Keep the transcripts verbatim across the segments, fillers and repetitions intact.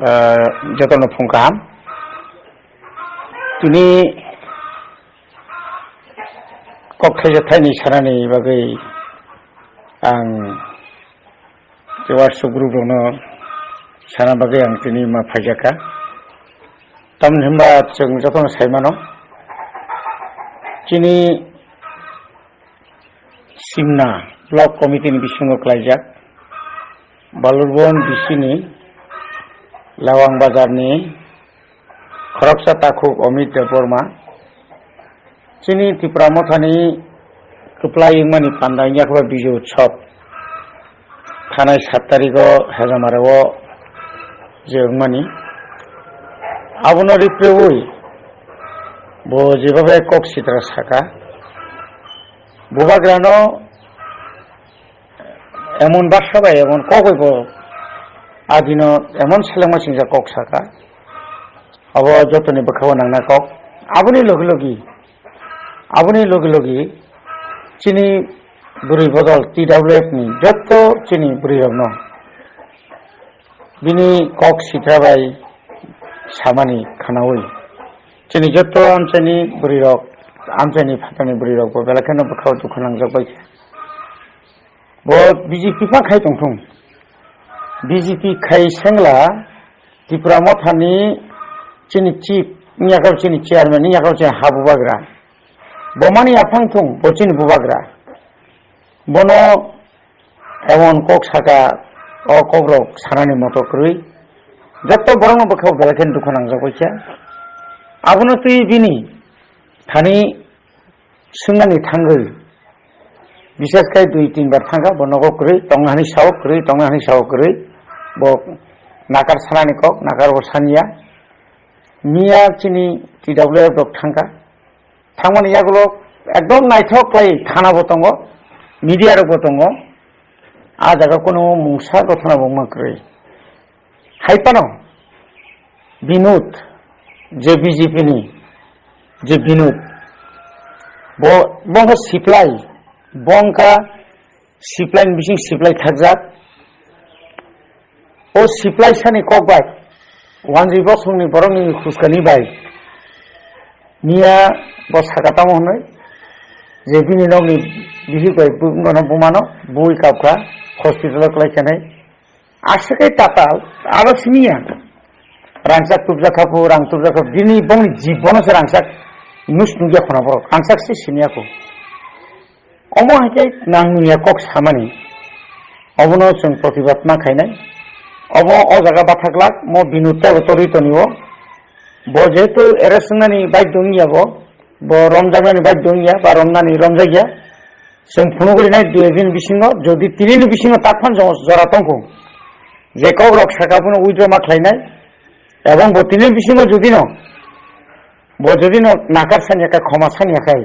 Ah, jotono phung kaham. Tini kok thaisa thaini sanani bagwi ang je WhatsApp group rokno sana bagwi ang tini ma phaijakha. Tamni hwnba chwng jotono sai mano, chini Simna Block Committee ni bisingo klaijak Balurbon B C ni Lawang Bazar ni khoroksa takhuk Amit Debbarma chini Tipra Mothani kwplai wngmani panda wngya khe ba Bijay Utsav thanai sat tarigo Hejamara o je wngmani, abono riplewi bo jeba bai kok sitra saka, bubagrano emon baksa bai emon kok bai bo adino emon selengma singsa kok saka, abo jotoni bwkhao nangna kok. Aboni logi logi, aboni logi logi chini bwrwi bodol T W F ni jotto chini bwrwi rokno bini kok sitra bai samani khwnawi chini jotto amchaini bwrwi rok, amchaini phatani bwrwi rok bo belai kheno bwkhao dukhu nangjak bai kha. Bo B J P ma khai tongthung. B J P khai sengla Tipra Mothani chini chief, wngya khe chini chairman, wngya khe chini ha bubagra. Bo mani aphang thung, bo chini bubagra. Bono emon kok saka, o kok rok sanani moto kwrwi. Jotto borokno bwkhao belai khe dukhu nangjak bai kha. Abono twi bini thani swngnani thangwi, bises khe dui tin bar thangkha, bo nogo kwrwi tongna hwnwi sao, kwrwi tongna hwnwi sao kwrwi, bo nakar sanani kok, nakar bo saniya. Miya chini T W F rok thangkha, thangmani yagulo ekdom naithok khlai thana bo tongo, media rok bo tongo, a jaga kuno mungsa gothona bo wngma kwrwi. Hai phano Binod, je B J P ni je Binod, bo, bo wngkha siplai, bo wngkha siplai ni bising siplai thakjak. O siplai sani kok bai, wanjwi bosongni borokni khuskani bai, miya bo saka tamo hwnwi, je bini nokni bihik bai bu-, bono bumano bui kapkha, hospital o klai khenai. Aswk khe tatal, aro siniya. Rangchak tubjak kha phu, rang tubjak kha phu. Bini bongni jibbono se rangchak nus nukya khuna borok. Rangchak se siniya kho. Omo hai khe nang nungya kok samani. Obono chwng protibad ma khainai. Obo o jaga bathak lak, mo Binod tei bo torwi tonio. Bo jehetu arrest wngnani baidhyo wngya bo, bo romjaknani baidhyo wngya ba romnani romjakya. Chwng phunugwi nai dui din bisingo, jodi tinini bisingo tak phan jo-, jora tongkhu, je kok rok saka phano withdraw ma khlainai, ebong bo tinini bisingo jodi no, bo jodi no nakar sanya khe, khoma sanya khe,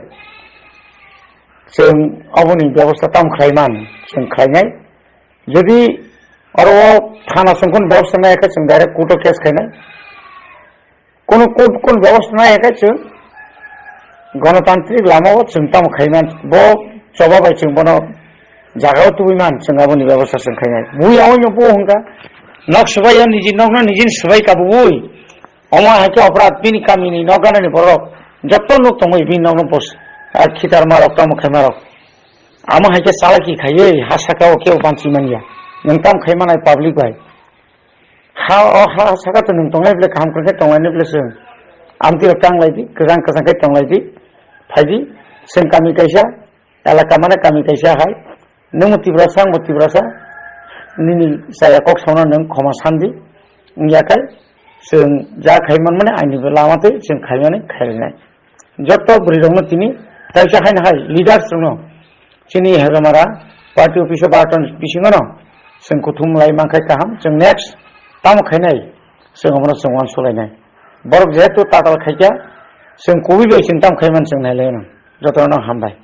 chwng oboni bebosta tamo khlaiman, chwng khlainai. Jodi oro o thana chwng khun bebosta nai khe, chwng direct court o case khainai. Kono court, kono bebosta nai khe chwng gonotantrik lama o chwng tamo khaiman, bo choba bai chwng bono jaga o tubui man, chwng aboni bebosta chwng khainai. Bui aoino bo hwnkha, nok subai o niji nokno nijin subai kabui. Omo hai khe oporad bini kamini nok ganani borok jotto nuk tongwi bini nokno bos, ah, khitar marok tamo khai marok. Amo hai khe chalaki khaiwi ha saka o kebo banchi manya. Nwng tamo khai manai public bai. Ha, o ha saka to nwng tongnai bwle kaham kwrwng khe tonglainai bwle chwng. Amtwi rok tanglai di, kwchang kwchang khe tonglai di. Phai di, chwng kami kaisa, elaka mane kami kaisa hai. Nwng bo Tiprasa, ang bo Tiprasa. Nini chaya kok songno nwng khoma san di. Wngya khe chwng ja khai man mani aini bo lama twi chwng khai mani khai rwnai. Joto bwrwi rokno tini kaisa haino hai leaders rokno chini Hejamara party office o barton bisingo no chwng kuthum lai mankhai kaham, chwng next tamo khainai chwng omono chwng uansuk lainai. Borok jehetu tatal khaikha chwng kubui bai chwng tamo khaiman chwng nailaino. Jotono hambai.